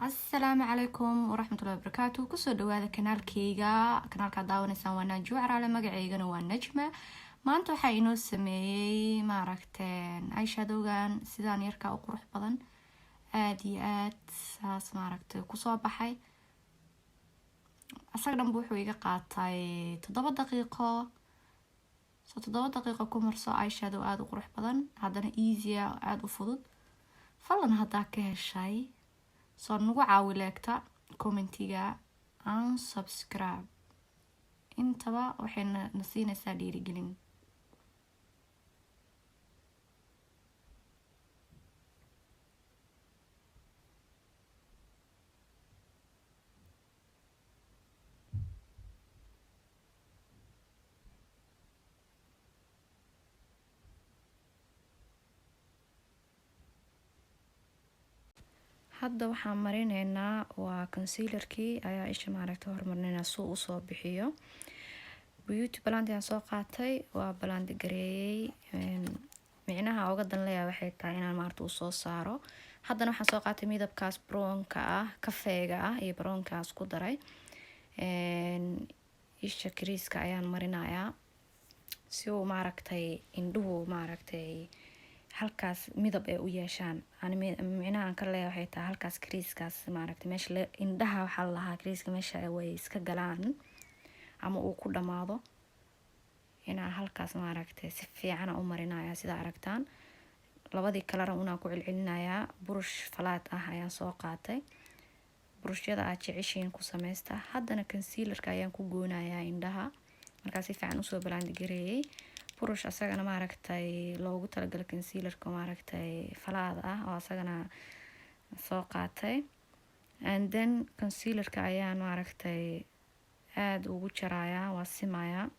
Asalaamu calaykum waraxmatullahi wabarakaatu. Kusoo dhawaada kanaalkeyga. Kanaalkaad daawanaysaan waa Naajiwo Caraale, magaceygana waa Najma. Maanta waxaa inoo sameeyey maaragteen eyeshadowgan sidaan yarkaa u qurux badan, aada iyo aad saas maaragtay kusoo baxay. Asaga dhanba wuxuu iga qaatay 7 daqiiqo. So 7 daqiiqo ku marso eyeshadow aada u qurux badan, haddana easy ah, aada u fudud. Fadlan haddaa ka heshay, soo nagu caawi like-ta, commentiga and subscribe. Intaba waxay na siinaysaa dhiirigelin. Hadda waxaan marineynaa waa concealerkii ayaa isha maaragta hormarinaynaa suu usoo bixiyo. Beauty blender ayaan soo qaatay, waa blend gareeyey. Micnaha oga dan leeyahay waxay tahay inaan maaragta uu soo saaro. Haddana waxaan soo qaatay midabkaas brownka ah, kafeega ah iyo brownkaas ku daray. Isha creaseka ayaan marinayaa si uu maaragtay indhuhu maaragtay halkaas midab ay u yeeshaan. Micnaha aan ka leeyahay waxay tahay halkaas creasekaas maaragtay meesha indhaha waxaa la lahaa creaseka meesha way iska galaan ama uu ku dhamaado, inaa halkaas maaragtay si fiican u marinaya. Sida aragtaan, labadii kalara unaa ku celcelinayaa. Burush flat ah ayaan soo qaatay, burushyada aad jeceshiin ku sameysta. Haddana concealerka ayaan ku goonayaa indhaha. Markaa si fiican usoo blend gareeyey, burush asagana maaragtay loogu talagalay concealerka maaragtay flat ah oo asagana soo qaatay, and then concealerka ayaan maaragtay aada ugu jarayaa, waa simayaa.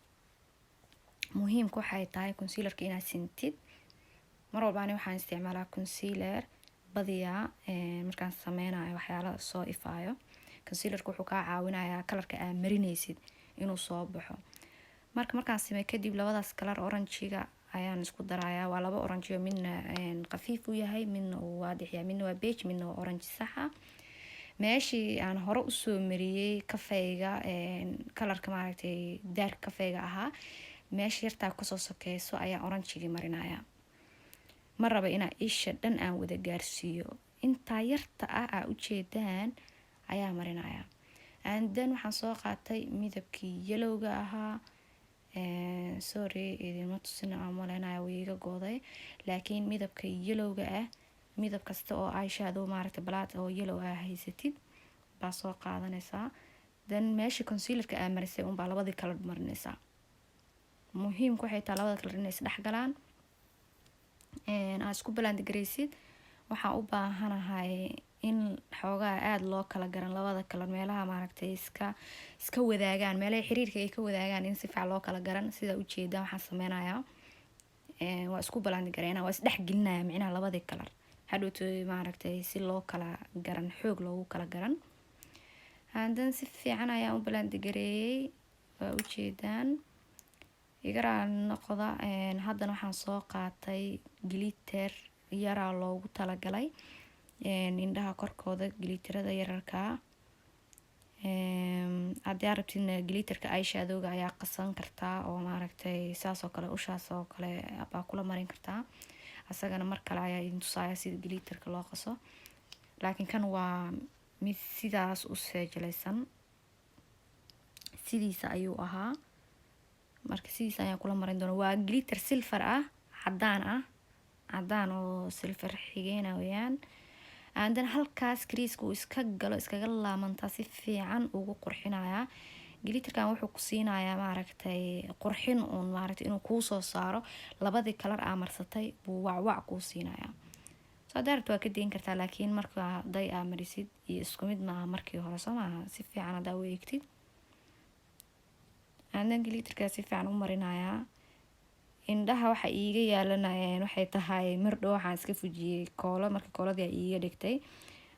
Muhiimka waxay tahay concealerka inaad sintid. Mar walba ani waxaan isticmaalaa concealer badiyaa markaan sameynayo waxyaala soo ifaayo. Concealerka wuxuu kaa caawinayaa colorka aad marinaysid inuu soo baxo. Marka markaan samey kadib, labadaas color oranjiga ayaan isku darayaa. Waa laba oranjiyo, midna khafiif u yahay, midna uu waadix yahay. Midna waa beige, midna waa orange sax ah. Meeshii aan hore usoo mariyey kafeyga, colorka maaragtay dark kafeyga ahaa, meesha yartaa kasoo sokeyso ayaa oranjigii marinaya. Ma raba inaa isha dhan aan wada gaarsiiyo, intaa yarta ah aa ujeedaan ayaa marinaya. And then waxaan soo qaatay midabkii yellowga ahaa. Sorry, idinma tusina aan maleynaya, way iga gooday. Laakiin midabka yellowga ah, midab kasta oo eyeshadow maaragtay palette oo yellow ah haysatid baa soo qaadanaysaa. Then meeshii concealerka aa marisay unbaa labadii color marinaysaa. Muhiimka waxay tahay labada color inay isdhex galaan, aad isku blend garaysid. Waxaan u baahanahay in xoogaa aada loo kala garan labada color, meelaha maaragtay iska wadaagaan, meelaha xiriirka ay ka wadaagaan in si fiican loo kala garan. Sidaa ujeedaan, waxaan sameynayaa waa isku blend gareyna, waa isdhex gelinaya micnaha labadii color hadhowto maaragtay si loo kala garan, xoog loogu kala garan. Hadan si fiican ayaan u blend gareeyey, waa ujeedaan, igaraa noqda. Haddana waxaan soo qaatay glitter yaraa loogu talagalay indhaha korkooda, glitterada yararkaa. Haddii aad rabtidna glitterka eyeshadowga ayaa qasan kartaa oo maaragtay saas oo kale ushaas oo kale baa kula marin kartaa. Asagana mar kale ayaa idin tusaaya sida glitterka loo qaso, laakiin kan waa mid sidaas u seejalaysan, sidiisa ayuu ahaa. Marka sidiisa ayaan kula marin doona. Waa glitter silver ah, cadaan ah, cadaan oo silver xigeena weyaan. And then halkaas creaseka uu iska galo, iskaga laamantaa, si fiican ugu qurxinayaa. Glitterkan wuxuu ku siinayaa maaragtay qurxin uun, maaragtay inuu kuu soo saaro labadii color aa marsatay buu wacwac kuu siinayaa. So haddaa rabto waa ka dayn kartaa, laakiin marka haday aa marisid iyo isku mid maaha markii hore, soo maaha? Si fiican haddaa u eegtid. And then glitterkaa si fiican u marinayaa. Indhaha waxa iiga yaalana waxay tahay mardhow waxaan iska fujiyey koolo. Marka kooladii aa iiga dhigtay,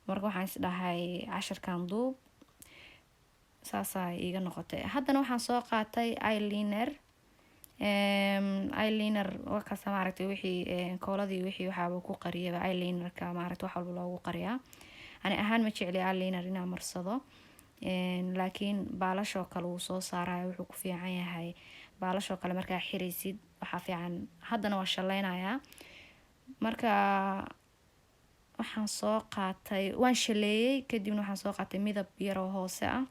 marka waxaan is dhahay casharkan duub, saasaa iiga noqotay. Haddana waxaan soo qaatay eyeliner. Eyeliner wakaasa maaragtay wixii kooladii wixii waxaaba ku qariyaba eyelinerka, maaragtay wax walba loogu qariyaa. Ani ahaan ma jecli eyeliner inaan marsado, laakiin baalashoo kale wuu soo saaraya. Wuxuu ku fiican yahay baalashoo kale markaa xiraysid, waxaa fiican. Haddana waa shaleynayaa. Marka waxaan soo qaatay, waan shaleeyey, kadibna waxaan soo qaatay midab yaroo hoose ah,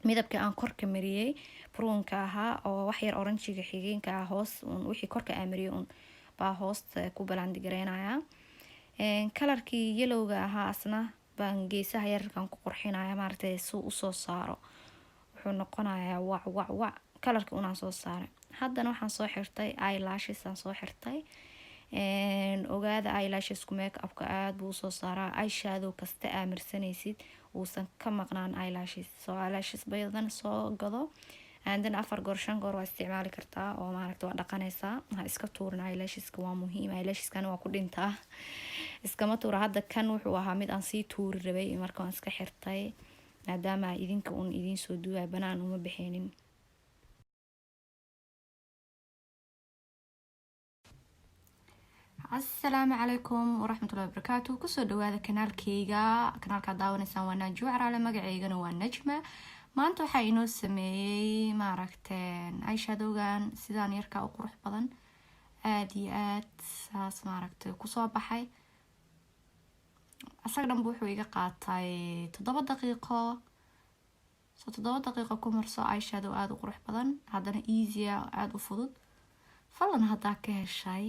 midabka aan korka mariyey brownka ahaa oo wax yar orangega xigeenka ah. Hoos un wixii korka aan mariyey un baa hoosta ku blend gareynaya. Colorkii yellowga ahaa asna baan geesaha yararkan ku qurxinaya, maaragtay, suu usoo saaro. Wuxuu noqonayaa wac wac wac colorka unaan soo saaray. Haddana waxaan soo xirtay eyelashes aan soo xirtay. Ogaada, eyelashesku make upka aada buu usoo saaraa. Eyeshadow kasta aa marsanaysid uusan ka maqnaan eyelashes. Soo eyelashes badan soo gado, andana 4 goor, 5 goor waa isticmaali kartaa oo, maaragta, waa dhaqanaysaa. Ha iska tuurin eyelasheska, waa muhiim. Eyelasheskana waa ku dhintaa, iskama tuura. Hadda kan wuxuu ahaa mid aan sii tuuri rabay, marka waan iska xirtay maadaama idinka uun idiin soo duubay, banaan uma bixinin. Asalaamu calaykum waraxmatullahi wabarakaatu. Kusoo dhawaada kanaalkeyga. Kanaalkaad daawanaysaan waa Naajiwo Caraale, magaceygana waa Najma. Maanta waxaa inoo sameeyey, maaragteen, eyeshadowgan sidaan yarkaa u qurux badan, aada iyo aad saas, maaragtay, kusoo baxay. Asaga dhanba wuxuu iga qaatay 7 daqiiqo. So 7 daqiiqo ku marso eyeshadow aada u qurux badan, haddana easy ah, aada u fudud. Fadlan haddaa ka heshay,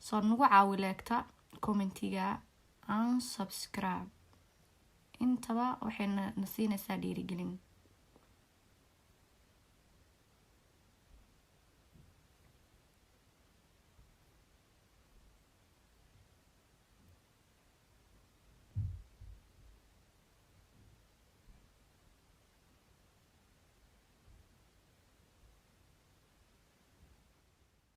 soo nagu caawi liketa, commentiga and subscribe. Intaba waxay na siinaysaa dhiirigelin.